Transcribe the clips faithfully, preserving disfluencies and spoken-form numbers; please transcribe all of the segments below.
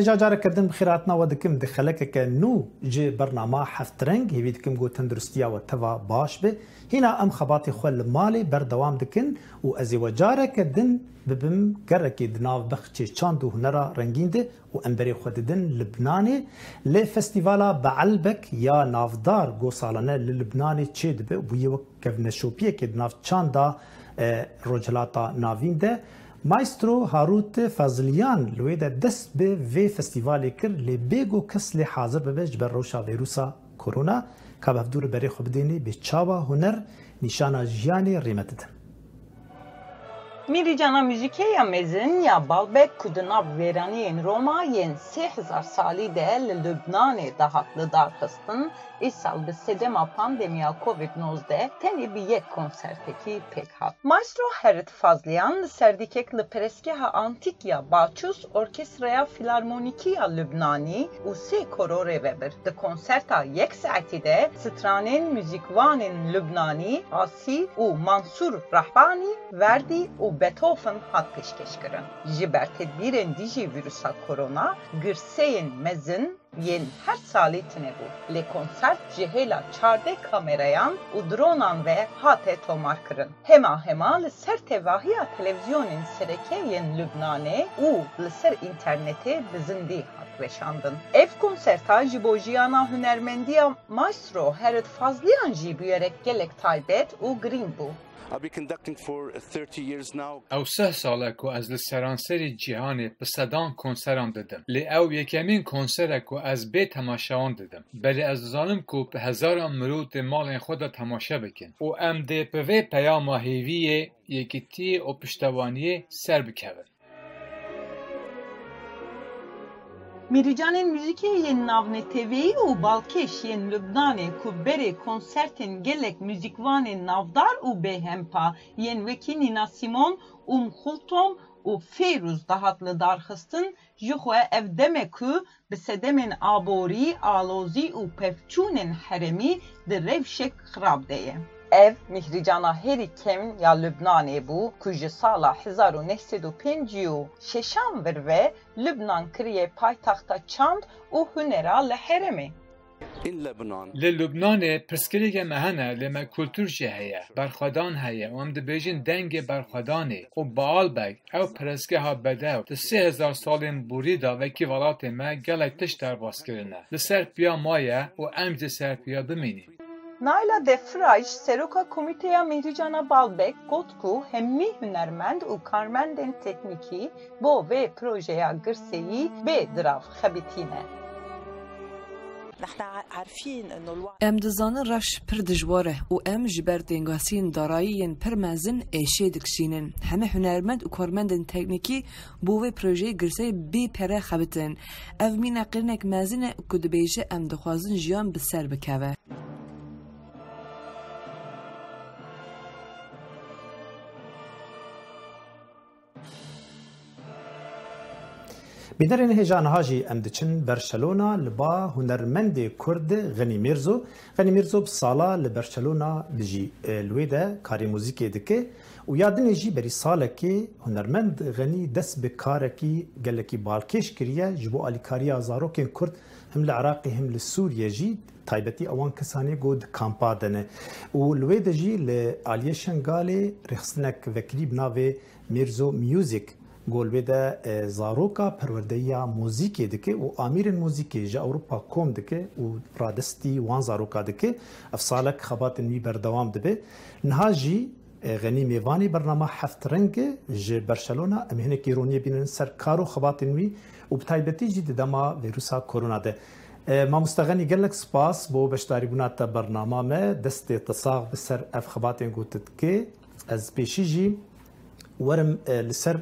Hêja careke din bi xêr hatina we dikim di xelekeke nû ji bernama Heft Reng. Hêvî dikim ku tenduristiya we teva baş be. Hîna em xebatê xwe li malê berdewam dikin û ez ê we careke din bibim gerekê di nav bexçê çand û hunera rengîn de û em berê xwe didin Libnanê. Lê festîvala Beelbek ya navdar ku salane li Libnanê çêdibe û bûye wek kevneşopiyekê di nav çanda, e, Rojhilata Navîn de. Maestro Harût Fazliyan li wê de dest bi vê festîvalê kir, lê bê ku kes lê hazir bibe ji ber rewşa vîrusa korona. Ka bi hevdû re berê xwe bidênê, bê çawa huner nîşana jiyanê rê me didin. Mîrîcana muzîkê ya mezin ya Baalbek ku di nav wêraniyên Roma yên sê hezar salî de li Lubnanê dihat lidarxistin, îsal bi sedema pandemiya Covid nozdeh tenê bi yek konsertekî pêk hat. Maestro Herit Fazliyan li ser dîkek li perestgeha antîk ya Baçûs Orkestraya Filarmonîkî ya Lubnanî û sê koro rêve bir. Di konserta yek saetî de stranên muzîkvanên Lubnanî Asî û Mansûr Rahbanî, Verdî û Beethoven hat pêşkêşkirin. Ji ber tedbîrên dijî vîrusa korona, girseyên mezin yên her salî tune bû, lê konsert ji hêla çardeh kamerayan û dronan ve hate tomarkirin. Hema hema li ser tevahiya televîzyonên sereke yên Lubnanê û li ser înternetê bi zindî hat weşandin. Ev konserta ji bo jiyana hunermendiya Maestro Herit Fazliyan jî bûyerek gelek taybet û girîng bû. I've been conducting for thirty years now. Ew sih sal e ku ez li seranserî cîhanê bi sedan konseran didim. Lê ew yekemîn konser e ku ez bê temaşewan didim. Belê ez dizanim ku bi hezaran mirov dê malên xwe de temaşe bikin û em dê bi vê peyama hêviyê, yekîtiyê û piştewaniyê ser bikevin. Mîrîcanên muzîkê yên navneteweyî û balkêş yên Lubnanê ku berê konsertên gelek muzîkvanên navdar û bêhempa yên wekî Nîna Sîmon, Um Xultom û Feyrûz dihat lidarxistin, jixwe ev dem e ku bi sedemên aborî, alozî û pevçûnên herêmî di rewşek xirab de ye. Ev mîhrîcana herî kevn ya Lubnanê bû ku ji sala hezar û neh sed û pêncî û şeşan vir ve Lubnan kiriye paytexta çand û hunera li herêmê. In Lebanon. Li Lubnanê pirsgirêkê me hene, lê me kultur jî heye, berxwedan heye û em dibêjin dengê berxwedanê û Baalbek, ew perestgeha bedew, di sê hezar salên borî de wekî welatê me gelek tişt derbas kirine. Li ser piya maye û em jî li ser piya bimînîn. Naila Defraj, seroka Komîteya Mîhrîcana Baalbek, got ku hemî hunermend û karmendên teknîkî bo vê projeya girseyî bê dirav xebitîne. Em dizanin reş pir dijwar e û em ji ber têngasiyên darayî yên pir mezin êşê dikişînin. Hemî hunermend û karmendên teknîkî bo vê projeyê girseyî bê pere xebitin. Ev mîna qirînek mezin e ku dibêje em dixwazin jiyan bi ser bikeve. Bînerên hêja, niha jî em diçin Berşelona li ba hunermendê Kurd Xenî Mîrzo. Xenî Mîrzo bi sala li Berşelona dijî, e, li wê de karê muzîkê dike û ya dinê jî berî salekê hunermend Xenî dest bi karekî gelekî balkêş kiriye ji bo alîkariya zarokên Kurd him li Iraqê him li Sûriyê jî, taybetî ewan kesanê ku di kampa de ne. Û li wê de jî li aliyê Şengalê rêxistinek vekirî bi navê Mîrzo Music, ku li wê de, e, zaroka perwerdeyiya muzîkê dike û amîrên muzîkê ji Ewropa kom dike û radestî wan zaroka dike. Ev salek xebatên wî berdewam dibe. Niha jî, e, Xenî mêvanê bernama Heft Reng e ji Berşelona. Em hinekî roniyê bînin ser kar û xebatên wî û bi taybetî jî di dema vîrusa korona de. E, mamoste Xenî, gelek spas bo beşdarîbûna te bernama me. Destê te sax bi ser ev xebatên ku tu dikê. Ez pêşî jî werim, e, li ser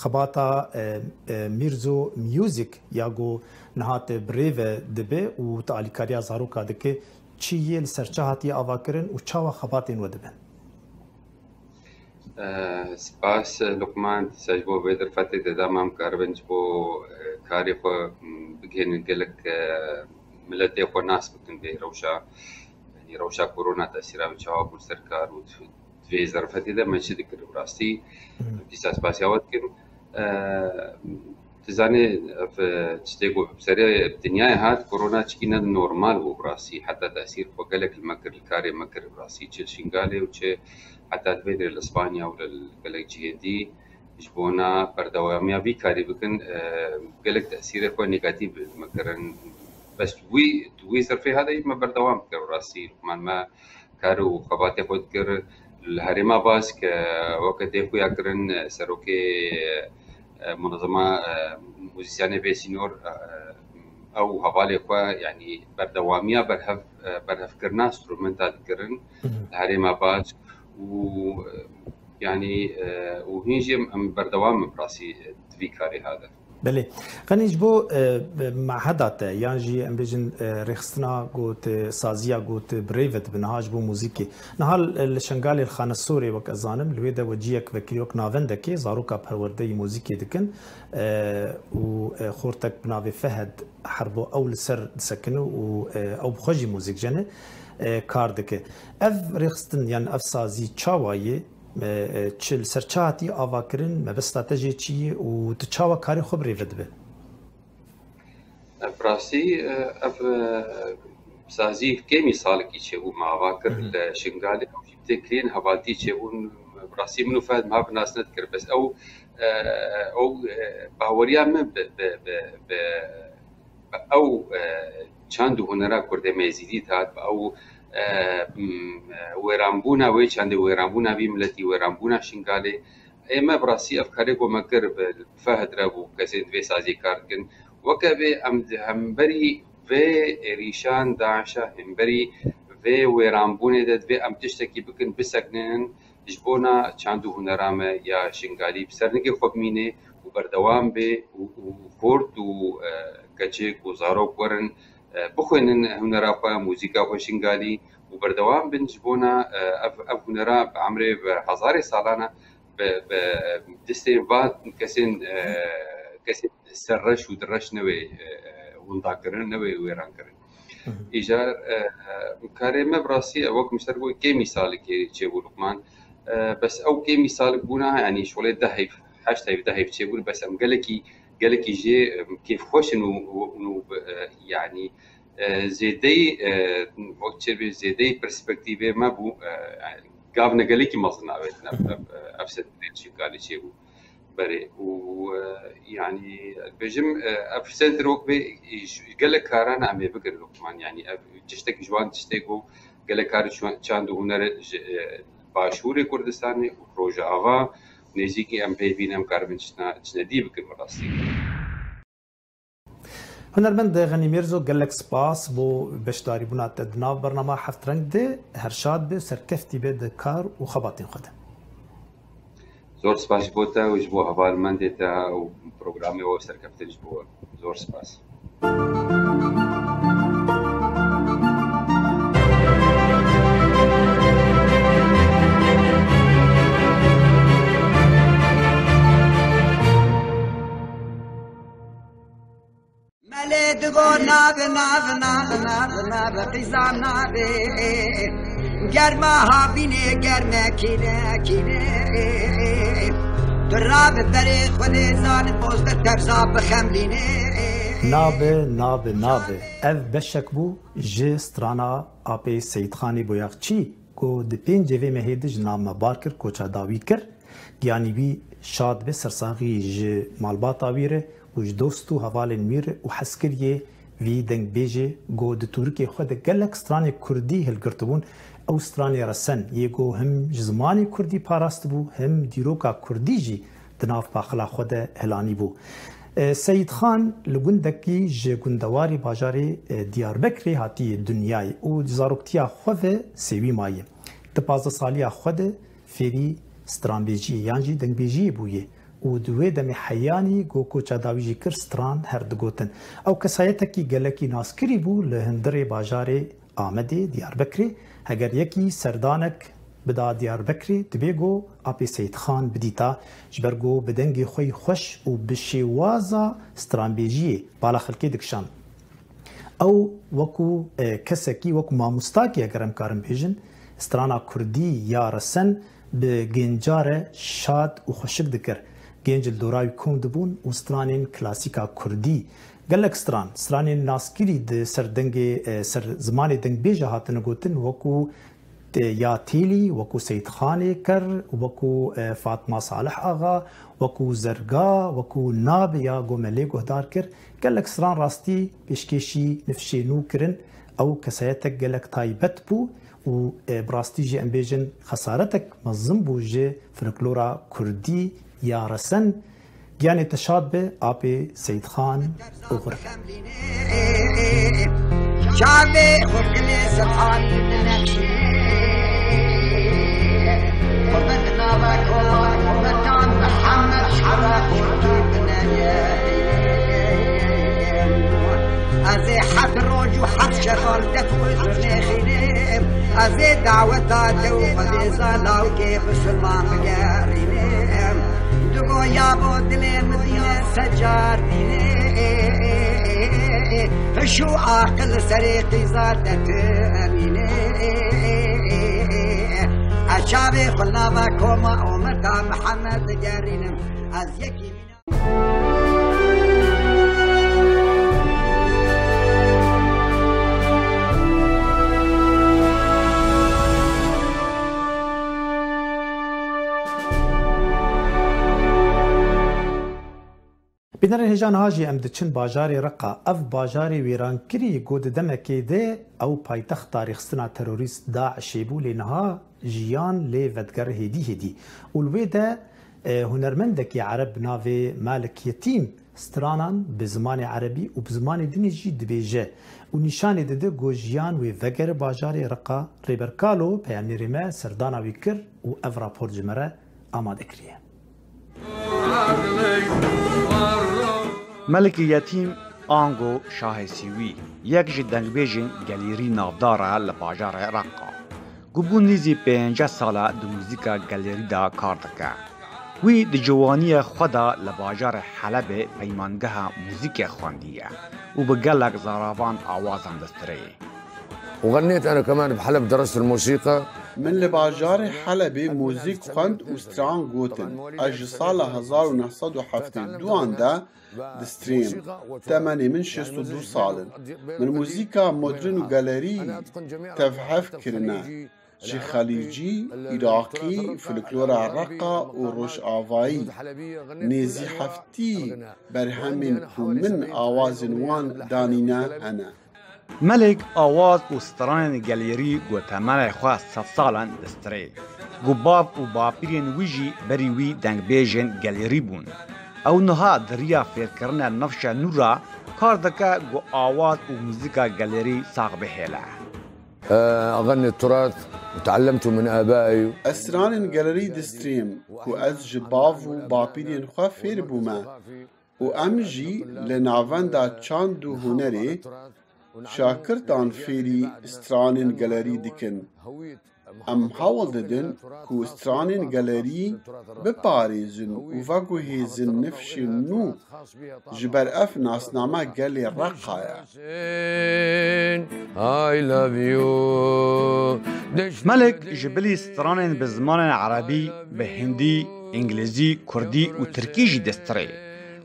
xebata, e, e, Mîrzo Music ya ku niha te bi rê ve dibe û tu alîkariya zaroka dike, çi yê, li ser çi hatiye avakirin û çawa xebatên we dibin? Eh, spas, eh, Luqman, dîsa ji bo vê derfetê de dema em karibin ji bo, eh, karê xwe, mm, bigihînin gelek, eh, miletê xwe nas bikin vê rewşa, yanî rewşa korona tesîra wê çawa bû ser kar û di vê zerfetê de me çi dikir bi rastî. Hmm. Dîsa spasiya we dikim. Eh, Dizanî, ev, e, tiştê ku bi serê dinyayê hat, korona çikî ne normal bû bi rastî. Heta tesîr xwe gelek li me kir, li karê me kir bi rastî. Çi li Şingalê û çi heta divê li Îspanya û li gelek cihê dî ji bona berdewamiya vî karî bikin, e, gelek tesîrê xwe negatîf li me kirin. Bes wî, wî zirfê hade me berdewam kir bi rastî. Lukman me kar û xebatê xwe dikir. Li Herêma Bask, e, weke tê xuya kirin, e, serokê, e, munezema, e, muzîsyanê vê sînor, e, ew hevalê xwe, yanî berdewamiya berhev, e, berhevkirina strumenta dikirin Mhm. li Herêma Bask û, e, yanî, e, û hîn jî em, em berdewam in bi rastî, e, di vî karê hade. Belê. Xanî, ji bo, e, maheda te, yan jî em bêjin, e, rêxistina ku tu, saziya ku tu bi rê ve dibe niha ji bo muzîkê. Niha li, li Şengalê, li Xanesorê, wek ez zanim, li wê de we ciyek vekirî wek navendekê, zaroka perwerdeyî muzîkê dikin, e, û, e, xortek bi navê Fehed Herbo ew li ser disekine û, e, ew bi xwe jî muzîk jene, e, kar dike. Ev rêxistin, yan ev sazî çawa ye? E, e, çi li ser çi hatî avakirin, mebesta te jê çi ye û tu çawa karê xwe bi rê ve dibe? Bi rastî, e, ev, e, sazî kêmî salekî çêbû me ava kir Mhm. li Şingalê, ew jî tê kirîn hevaltî çêbûn, bi rastî min û Fehd me bi nas nedikir, bes ew, e, ew, e, baweriya min bi, bi, bi, bi, bi ew, e, çand û hunera Kurdê me Êzîdî dihat, bi ew, e, m, e, wêranbûna wê çandê, wêranbûna vî miletî, wêranbûna Şingalê, ê me bi rastî ev karê ku me kir bi Fehd re bû, kesên di vê saziyê kar dikin. Weke vê em di hemberî vê êrîşan DAIŞ'a, hemberî vê wêranbûnê de divê em tiştekî bikin, bisekinin, ji bona çand û hunera me ya Şingalî bi ser nigê xwe bimîne û berdewam bê û, û xort û, e, keçik û zarok werin, e, bixwînin hunera xwe, muzîka xwe Şingalî û berdewam bin ji bona, e, ev, ev hunera bi emrê bi hezarê salan e bi, bi destê van kesên, e, kesên serreş û dirreş newê, e, winda kirin, newê wêran kirin. Hı hı. Îcar, e, karê me bi rastî, e, wek min ser got, kêmî salikê çêbû Luqman. E, bes ew kêmî salik bûna, yanî şolê deh heyv, heşt heyv, deh heyv çêbûn, bes em gelekî, gelekî jê, e, kêfxweş in û, û, û, e, yanî, e, zêdeyî, e, wek çêbê zêdeyî perspektîvê me bû, e, yanî gavne gelekî mezin avêtine ev, ev, ev sentrê Şingalê çêbû. Berê û, e, yanî, dibêjim, e, ev sentr wek bê, e, ji gelek karan em ê bikin Luqman, yanî ev tiştek ji wan tiştê ku gelek kar çand û huner ji, e, Başûrê Kurdistanê û Rojava nêzîkî em pê bîn em karibin çina, çinedî bikin bi rastî. Hunermend Xenî Mêrzo, gelek spas bo beşdarîbûna te di nav bernama Heft Reng de. Her şad be, serkeftî be di kar û xebatên xwe de. Zor spas ji bo te û ji bo hevalmendê te û programê we, serkeftin ji bo we. Zor spas. Melê digo nabe, nabe, nabe, nabe, nabe, qîza nabe. Germa havînê germe kîne, kîne. Tu rabe berê Xwedê zanî, poz de tebza bixemlîne. Nabe, nabe, nabe. Ev beşek bû ji strana Apê Seyîdxanê Boyaxçî, ku di pêncê vê mehê de ji nav me bar kir, koça dawî kir. Giyanî wî şad be, sersaxî ji malbata wî re û ji dost û hevalên wî re û hezkiriyê vî dengbêjê ku di tûrikê xwe de gelek stranê kurdî hilgirtibûn, ew stranê resen yê ku him ji zimanê kurdî parastibû, him dîroka kurdî jî di nav paxila xwe de hilanîbû. E, Seyîd Xan li gundekî ji gundewarê bajarê, e, Diyarbekirê hatiye dinyayê û di zaroktiya xwe ve sêwî maye. Di pazdeh saliya xwe de fêrî stranbêjiyê yan jî dengbêjiyê bûye û di wê demê heyanî ku koça dawî jî kir, stran her digotin. Ew kesayetekî gelekî naskirî bû li hundirê bajarê Amedê, Diyarbekirê. Heger yekî serdanek bida Diyarbekirê, dibê ku Apê Seyîd Xan bidîta, ji ber ku bi dengê xwe yî xweş û bi şêwaza stranbêjiyê bala xelkê dikişand. Ew wekû, e, kesekî, wekû mamostakî, eger em karin bêjin, strana kurdî ya resen bi genca re şad û xweşik dikir. Genç li dora wî kom dibûn û stranên klasîka kurdî, gelek stran, stranên naskirî di ser dengê, e, ser zimanê dengbêje hatine gotin, wekû, e, ya Têlî, wekû Seyîd Xanê Ker, wekû, e, Fatma Salih Axa, wekû Zerga, wekû Nabe ya ku me lê guhdar kir. Gelek stran rastî pêşkêşî nifşê nû kirin. Ew kesayetek gelek taybet bû û, e, bi rastî jî em bêjin xesaretek mezin bû ji folklora kurdî ya resen. Giyanê te şad be, apê Seyîdxan Oxur. Çavê xwe dilê ziqan binexşî. Xwe bi nava Koman, xwe bi tan Mihemed Şeref, xwe tu bineyê. Ez ê heft roj û heft şev li def û zurnê xînim. Ez ê daweta te û xwedê zalawkê bisilman bigerînim. Digo yabo dilê min dîne secar dîne. Hiş û aqil serê qîza te tu emîne. Ez çavê xwe nava Koma Omerta Mihemed digerînim. Ez yekî Bînerên hêja, niha jî em diçin bajarê Reqa. Ev bajarê wêrankirî ku di demekê de ew paytexta rêxistina terorîst DAIŞê bû, lê niha jiyan lê vediger hêdî hêdî. Û li wê de, e, hunermendekî ereb bi navê Malik Yetîm stranan bi zimanê erebî û bi zimanê din jî dibêje û nîşanê dide ku jiyan wê vegere bajarê Reqa. Rêber Kalo, peyamnêrê me, serdana wî kir û ev rapor ji me re amade kiriye. Melikî Yetîm ango Şahê Sîwî, yek ji dengbêjên gelêrî navdar e li bajarê Reqa. Ku bû nêzî pêncî sal e di muzîka gelêrî de kar dike. Wî di ciwaniyê xwe de li bajarê Helebê peymangeha muzîkê xwendiye û bi gelek zaravan awazan distirê. وغنيت أنا كمان بحلب، درست الموسيقى. Min li bajarê Helebê muzîk xwend û stran gotin. Ez ji sala hezar û neh sed û heftê û duan de distrêm. Temenê min şêst û du sal in. Min muzîka modern û gelerî tevhev kirine. Ji xelîcî, iraqî, folklora Reqa û rojavayî. Nêzî heftî berhemên ku min awazên wan danîne hene. Melik awaz û stranên gelêrî ku temenê xwe sed sal in distirê. Ku bav û bapîrên wî jî berî wî dengbêjên gelêrî bûn. Ew niha di riya fêrkirina nifşa nû re kar dike ku awaz û muzîka gelêrî sax bihêle. آه، أغني التراث، وتعلمته من آبائي. Ez stranên gelerî distrêm ku ez ji bav û bapîrên xwe fêr bûme û em jî li navenda çand û hunerê şakirtan fêrî stranên gelerî dikin. Em hewl didin ku stranên gelerî biparêzin û veguhêzin nifşên nû. Ji ber ev nasname gelê Reqa ye. I love you. Melik ji bilî stranên bi zimanên erebî, bi hindî, îngilîzî, kurdî û tirkî jî distirê.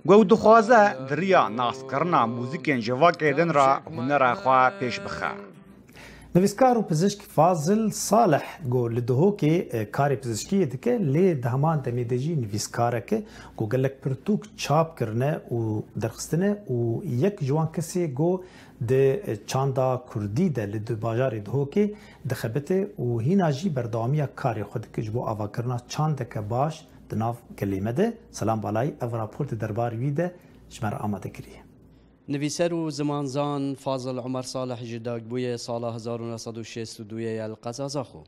Ku ew dixwaze di riya naskirina muzîkên civakê din re hunera xwe pêş bixe. Nivîskar û pizişk Fazil Salih ku li Duhokê, e, karê pizişkiyê dike, lê di heman demê de jî nivîskarek e ku gelek pirtûk çap kirine û derxistine û yek ji wan kesê ku di çanda kurdî de li di bajarê Duhokê dixebite û hîna jî berdewamiya karê xwe dike ji bo avakirina çandeke baş di nav gelê me de. Selam Balayî ev rapor di derbarê wî de ji me re amade kiriye. Nivîser û zimanzan Fazil Omer Salih ji dagbûyê sala hezar û neh sed û şêst û duyê ye li Qezazaxo.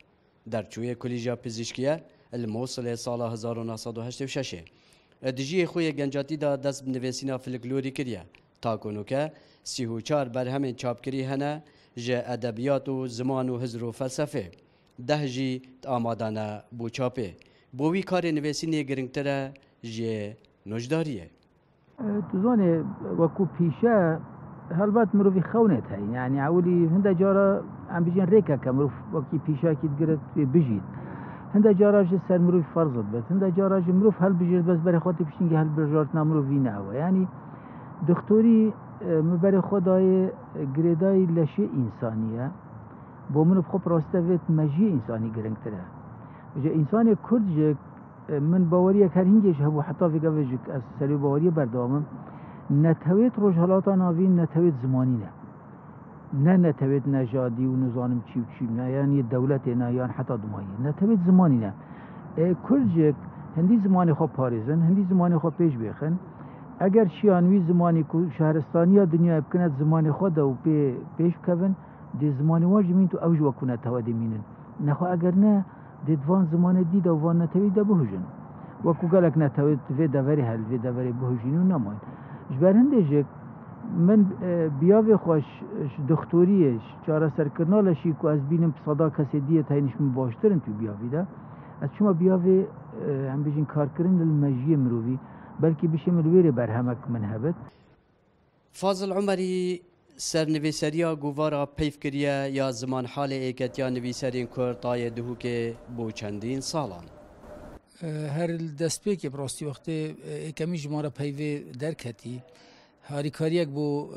Derçûyê Kulîja Pizîşkî ye li Mosilê sala hezar û neh sed û heştê û şeşê. Di jiyê xwe yê gencatî de dest bi nivîsîna folklorî kiriye. Ta ku nûke sî û çar berhemên çapkirî hene ji edebiyat û ziman û hizr û felsefê. Deh jî di amade ne bo çapê. Bo wî karê nivîsînê giringtir e ji yê nûjdariyê. Tu zanî, wekû pîşe, helbet mirovî xewnêt heye. Yanî ewilî hinde cara em bijîn rêkeke mirov wekî pîşekî digire wê bijît. Hinde cara ji ser mirov ferz dibet, hinde cara ji mirov hilbijêrt, bes berê xwe tê piştî hilbijartina mirov vî ne ew e. Yanî doktorî, e, min berê xwe dayê, e, girêdayî leşê însanî ye. Bo min bi xwe bi rastî de vê mejiyê însanî giringtir e. Ji însanê Kurd jî, e, min baweriyek her hingê jî hebû, heta vêga vê jî ez ser wê baweriyê berdewam im. Netewêt Rojhelata Navîn netewêt zimanî ne. Ne netewêt nejadî û nizanim çî û çî ne, yan yê dewletê ne, yan heta dimayî. Netewêt zimanî ne. E, Kurd jî hindî zimanê xwe parêzin, hindî zimanê xwe pêş bêxin. Eger şiyan wî zimanî ku şehristaniya dinyayê bikine zimanê xwe de û pê pêş bikevin, dê zimanê wan jî mînt û ew jî wekû netewe dê mînin. Nexwe eger ne, dê di van zimanê dî de û van netewî de bihujin. Wekû gelek netewê di vê deverê hel, vê deverê bihujîn û nemayn. Ji ber hindê jî min, e, biyavê xwe ji, ji doktoriyê, ji çareserkirina leşî ku ez bînim bi seda kesê dî yê teyniş min baştir in tu biyavî de. Ez çima biyavê, e, em bêjin karkirin li mejiyê mirovî, belkî bişê min li wê rê berhemek min hebit. Fazil Umerî sernivîseriya govara peyv kiriye ya zimanhalê êketiya nivîserên Kurd a yê Duhokê bo çendîn salan. Her li destpêkê bi rastî wextê êkemîn ji me re peyvê derketî. Harîkariyek bo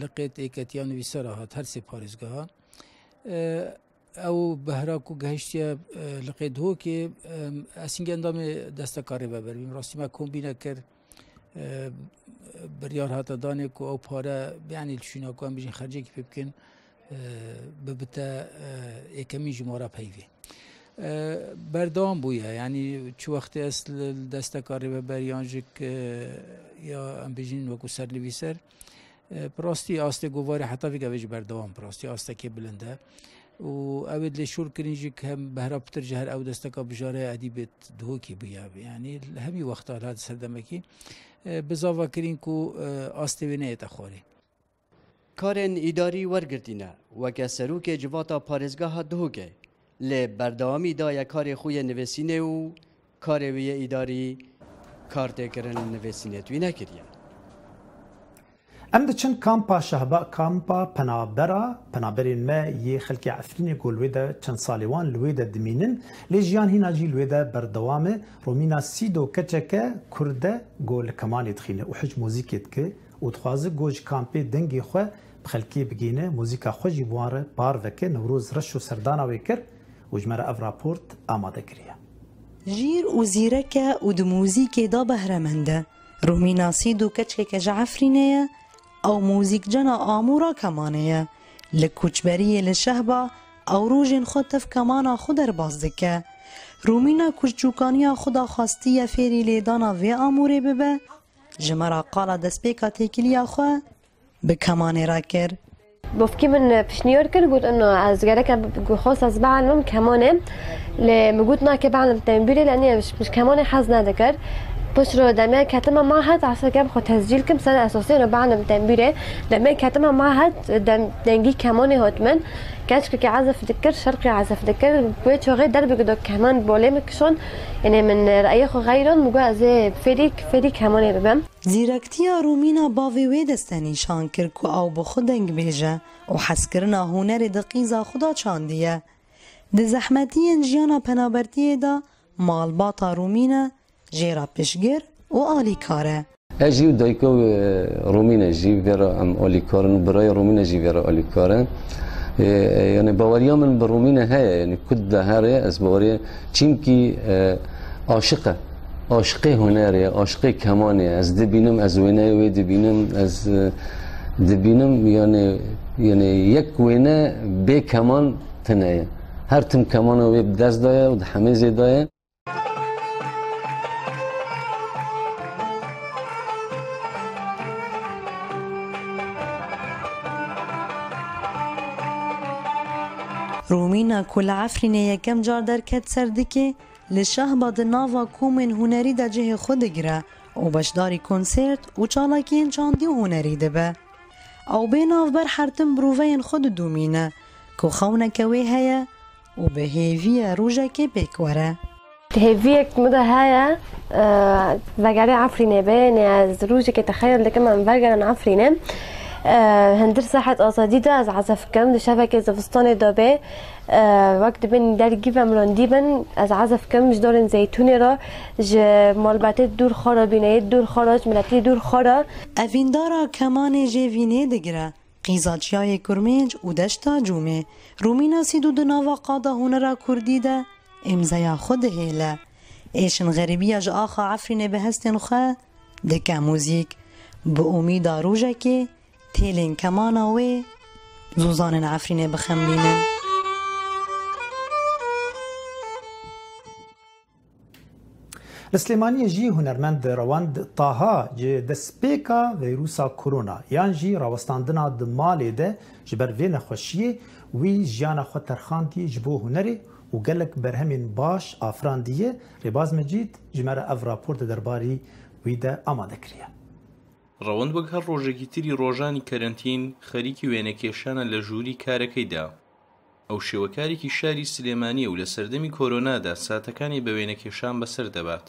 liqêt êketiya nivîsera hat her sê parêzgeha. Ew behra ku gehiştiye, e, liqê Duhokê, e, ez hingê endamê desteka rêveber bîm. Rastî me kombîne kir, e, biryar hate danê ku ew pare, yanî li şûna ku em bijîn xercekî pê bikin, e, bibite, e, êkemîn ji me re peyvê. E, berdewam bûye, yanî çi wextê ez li, li desteka rêveber yan jî, e, ya em bijîn wekû sernivîser, E, bi rastî astê govarê heta vê gavê jî berdewam, bi rastî astekê bilind e. Û ew ê dilêşûr kirin jî ku hem behra pitir ji her ew desteka bijareya edîbê Duhokê bûye. Yanî li hemî wexta li hadi serdemekî, e, bi zava kirin ku, e, astê wê neyête xwarê. Karên îdarî wergirtîne, weke serokê civata parêzgeha Duhokê, lê berdewamî daye karê xwe yê nivîsînê û karê wî yê îdarî kar tê kirin li nivîsînê wî nekiriye. Em diçin kampa Şehba, kampa penabera, penaberên me yê xelkê Efrînê ku li wê de çend salê wan li wê de dimînin, lê jiyan hîna jî li wê de berdewam e. Romîna Sîdo keçeke Kurd e ku li kemanê dixîne û hej muzîkê dike û dixwaze ku ji kampê dengê xwe bi xelkê bigihîne, muzîka xwe jî bi wan re parve ke. Newroz reş û serdana wê kir û ji me re ev raport amade kiriye. Jîr û zîrek e û di muzîkê de behremend e. Romîna Sîdo keçkeke ji Efrînê ye, ew muzîkcena Amûra kemanê ye. Li koçberiyê li Şehba ew rojên xwe tev kemana xwe derbas dike. Romîna ku ji çûkaniya xwe de xwestiye fêrî lêdana vê amûrê bibe, ji me re qala destpêka têkiliya xwe bi kemanê re kir. Bavkî min pişniyar kir, got, ino, ez gerek e, xwest ez bielmim kemanê. Lê min got, na, ke bielmim tembûrê, lê nê, ji, ji kemanê hez nedikir. Piştre demê ketime mahet, esas ke xwe tescîl kim, ser esasê ino bielmim tembûrê. Demê ketime mahet, dem, dengî kemanê hat min. Keçkekî ezif dikir, şerqî ezif dikir. Wê çaxê derbik do keman bolê min kişand. Yanê min reyê xwe xeyran, min got, ez ê fêrî, fêrî kemanê bibim. Zîrektiya Romîna bavê wê dest de nîşan kir ku ew bi xwe dengbêj e û hezkirina hunerê di qîza xwe de çandiye. Di zehmetiyên jiyana penabertiyê de malbata Romîna jê re piştgir û alîkar e. Ez jî û dayika wê, e, Romîne jî vê re em alîkar in û birayê Romîne jî vê re alîkar e. E, e, yanî baweriya min bi Romîne heye, yanî ku dihere ez baweriyê, çimkî, e, aşiq e. Aşiqê hunerê ye, aşiqê kemanê ye. Ez dibînim, ez wêneyê wê dibînim, ez, e, dibînim, yanî, yanî yek wêne bê keman tune ye. Her tim kemana wê bi dest de ye û di hemêzê de ye. Romîna ku li Efrînê yekem car derket ser dikê, li Şehba di nava komên hunerî de cihê xwe digire û beşdarî konsert û çalakiyên çandî û hunerî dibe. Ew bê navber her tim biroveyên xwe didomîne ku xewneke wê heye û bi hêvî ye rojekê pêk were. Hêviyek min de heye, e, vegerê Efrînê be, ne ez rojekê texeyul dikim em vegerin Efrînê. Hindir saet azadî de ez ezef kim, di şevekê zivistanê de bê, wek dibin dergî ve mirandî bin, ez ezef kim ji dorên zeytûnê re, ji malbatê dûr xwe re, bîneyê dûr xwe re, ji miletî dûr xwe re. Evîndara kemanê jê vînê digire. Qîza Çiyayê Kurmênc û Deşta Cûmê. Rûmîna sî dû di nava qada hunera kurdî de îmzeya xwe dihêle. Êşin xerîbiya ji axa Efrînê bi hestên xwe dike muzîk. Bi umîda rojekê têlên kemana wê zûzanên Efrînê bixemlînin. Li Silêmaniyê jî hunermend Rewend Taha ji destpêka vîrusa korona yan jî rawestandina di malê de ji ber vê nexweşiyê wî jiyana xwe terxandî ji bo hunerê û gelek berhemên baş afirandiye. Rêbaz Mecîd ji me re ev rapor di derbarî wî de amade kiriye. Rewend wek her rojekî tirî rojani kerentîn xerîkî wênekêşana li jûrî karekey de. Ew şêwekarêkî şarî Silêmaniyê û li serdemî koronada saetekaniye bi wênekêşan bi ser debat.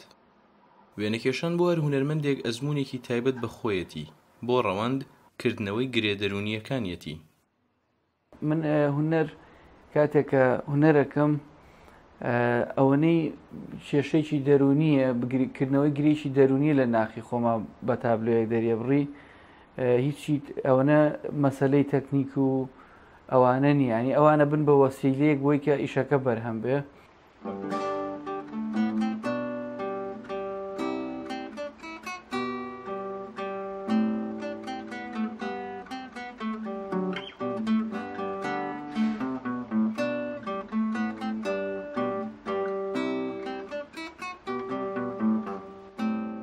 Wênekêşan bo her hunermendek ezmûnekî taybet bi xwe yetî. Bo Rewend, kirdinewey girê derûniyekaniye tî. Min, e, huner, kateke hunerek im, e, ewenî kêşeyekî derûnî ye, bi girî-, kirdinewey girêyekî derûnî ye li naxî xwe me bi tabloyek derê bibrî. E, hîç şît ew ne meseleyê teknîk û ewane nî. Yanî ewane bin bi wesîleyek bo ke îşeke berhem be.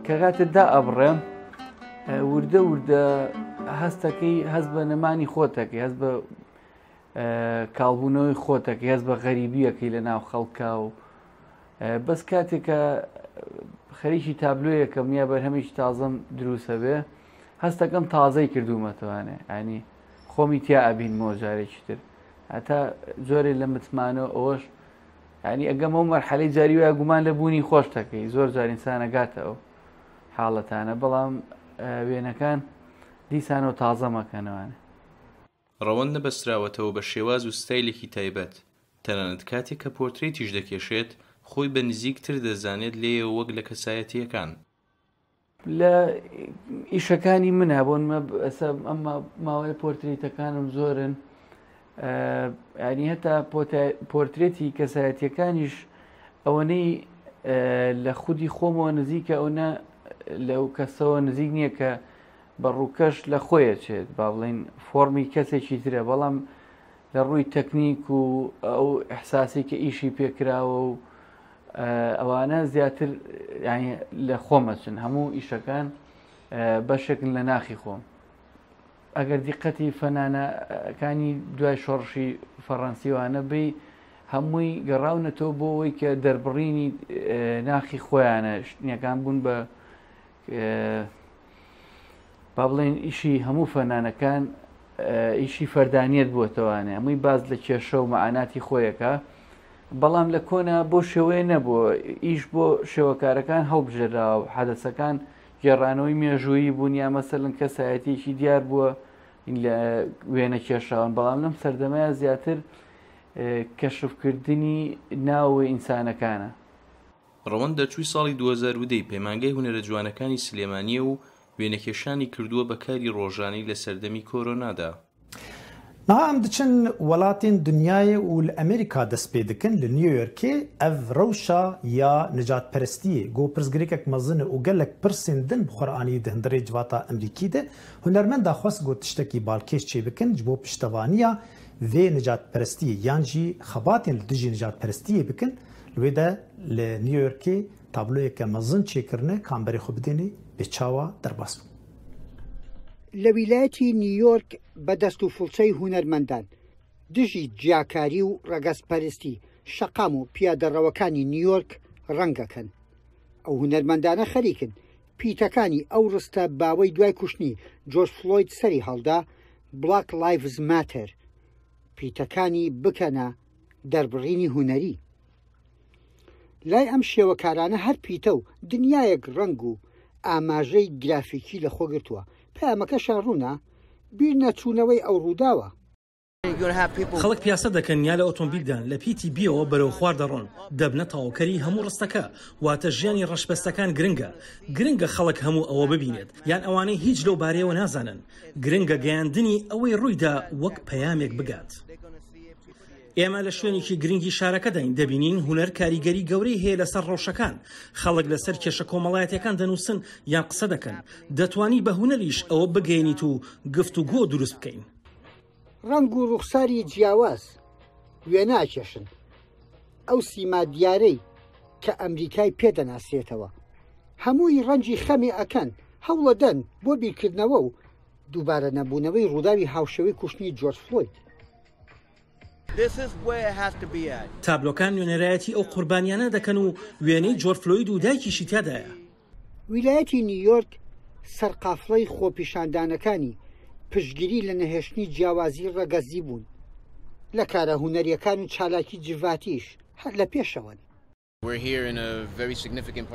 Ke gate da abrem, e, wirde wirde hestekî, hez bi nemanî xwe tekî, hez bi, e, kalbûnewê xwe tekî, hez bi xerîbiyekî li nav xelka û, e, bes katê ke xerîkî tabloyeke min ya berhemekî tazem dirûs hebe, hestekem tazey kirdûme tiwane. Yanî xwe mî tiya ebînme carekî tir. Heta corê li mitmano ew, yanî egem ew merheleyê carî waya guman li bûnî xweş tekey. Zor car însan egate ew haletane. Belam, e, wênekan dîsan ew taze mekene wane. Rewend nebestrawetewê bi şêwaz û staylekî taybet. Tenanit katê ke portrêtî jî dekêşêt, xwe bi nizîktir dizanêt lê wek li kesayetiyêkan. Li îşekanî min hebûn, me bi-, esa-, emma mawê portrêtekanim zor in. E, yanî heta pote-, portrêtî kesayetiyekaniş ewenî, e, li xwedî xwe me nizîk e, ew ne li ew kesewe nizîk niye ke bi rûkeş li xwe ye çêt. Ba bilên formî kesekî tir e, belam li rûyê teknîk û ew îhsasê ke îşî pê kirawe û, e, ewane zêdetir, yanî li xwe me çin. Hemû îşekan, e, beşek in li naxî xwe. Eger dîqetî fenanekanî duay şorişî Ferensî wane bî, hemûyî gerawne to bo wê ke derbirînî, e, naxî xwe yane. Ştiniyekan bûn bi, e, ba bilên îşî hemû fenanekan, e, îşî ferdaniyet bû tewane. Hemûyî baz li kêşe û meanatî xwe yeka. Belam li kona bo şêweyê nebû. Îş bo şêwekarekan hilbijêra û hedesekan gêranewî mêjûyî bûn ya meselen kesayetiyekî diyar bû li wênekêşawan. Belam lim serdemeya zêdetir, e, keşifkirdinî nav û însanekan e. Rewend derçûyî salî du hezar û deh pêmangey hunere ciwanekani Silêmaniyê û wênekêşanî kirduwe bekarî rojane li serdemî korona de. Niha em diçin welatên dinyayê û li Amerîka dest pê dikin. Li New Yorkê ev rewşa ya nijadperestiyê ku pirsgirêkek mezin e û gelek pirsên din bi xwe re anî di hundirê civata Amerîkî de, hunermenda xwest ku tiştekî balkêş çêbikin ji bo piştevaniya vê nijadperestiyê yan jî xebatên li dijî nijadperestiyê bikin. Li wê de li New Yorkê tabloyeke mezin çêkirine, ka em berê xwe bidênê, bê çawa derbas bû. Li wîlayetî New York bi dest û filçey hunermendan dijî ciyakarî û regestperestî, şeqam û piyaderewekani New York rengek in. Ew hunermendane xerîk in pîtekanî ew riste bawey duay kuştinî George Floyd serî helda Black Lives Matter. Pîtekanî bikene derbirînî hunerî. Lay em şêwekarane her pîte û dinyayek reng û amajey grafîkî li xwe girtuwe. Peyameke şan rûn e, بیر نەچوونەوەی ئەو ڕووداوە. خەڵک پیاسە دەکەن یا لە ئۆتۆمبیلدان لە پیتی بیەوە بەرەو خوار دەڕۆن، دەبنە تاوکەری هەموو ڕستەکە. واتە ژیانی ڕەشبەستەکان گرنگە. گرنگە خەڵک هەموو ئەوە ببینێت، یان ئەوانەی هیچ لەو بارەیەوە نازانن. گرنگە گەیاندنی ئەوەی ڕوویدا وەک پەیامێک بگات. ئێمە لە شوێنێکی گرنگی شارەکەداین، دەبینین هونەر کاریگەری گەورەی هەیە لەسەر ڕەوشەکان. خەڵک لەسەر کێشە کۆمەڵایەتیەکان دەنووسن یان قسە دەکەن. دەتوانی بە هونەریش ئەوە بگەیەنیت و گفتوگۆ دروست بکەین. ڕەنگ و ڕوخساری جیاواز وێناکێشن. ئەو سیما دیارەی کە ئەمریکای پێدەناسێتەوە، هەمووی ڕەنگی خەمی ئەکەن، هەوڵەدەن بۆ بیرکردنەوە و دووبارە نەبوونەوەی ڕووداوی هاوشێوەی کوشتنی جۆرج فلۆید. تابلۆکان نوێنەرایەتی ئەو قوربانیانە دەکەن و وێنەی جۆرج فلۆید و دایکیشی تیادایە. ویلایەتی نیویۆرک سەرقافڵەی خۆپیشاندانەکانی پشتگیری لە نەهێشتنی جیاوازی ڕەگەزی بوون. لە کارە هونەریەکان و چالاکی جڤاتیش هەر لە پێشەوەن.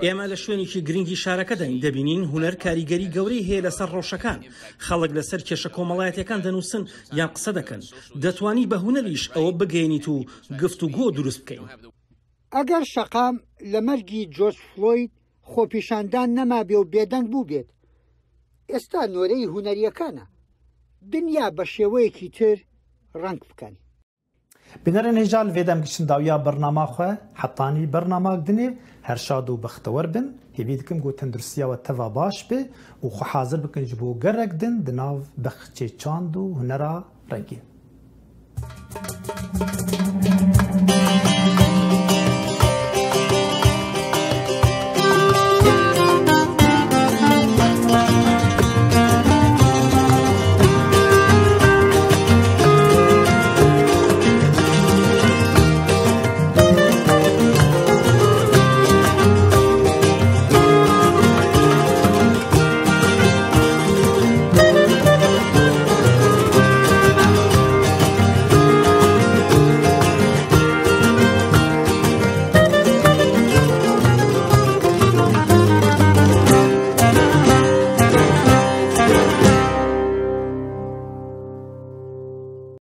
ئێمە لە شوێنێکی گرنگی شارەکەداین، دەبینین هونەر کاریگەری گەورەی هەیە لەسەر ڕەوشەکان. خەڵک لەسەر کێشە کۆمەڵایەتیەکان دەنووسن یان قسە دەکەن. دەتوانی بە هونەریش ئەوە بگەیەنیت و گفتوگۆ دروست بکەین. ئەگەر شەقام لە مەرگی جۆرج فلۆید خۆپیشاندان نەمابێ و بێدەنگ بووبێت، ئێستا نۆرەی هونەریەکانە دنیا بە شێوەیەکی تر ڕەنگ بکەن. Bînerên hêja li vê dem giçin dawiya bernama xwe. Hetanî bernamak dinê, her şad û bextewar bin. Hêvî dikim ku tenduristiya we teva baş be û xwe hazir bikin ji bo gerek din di nav bexçê çand û hunera rengîn.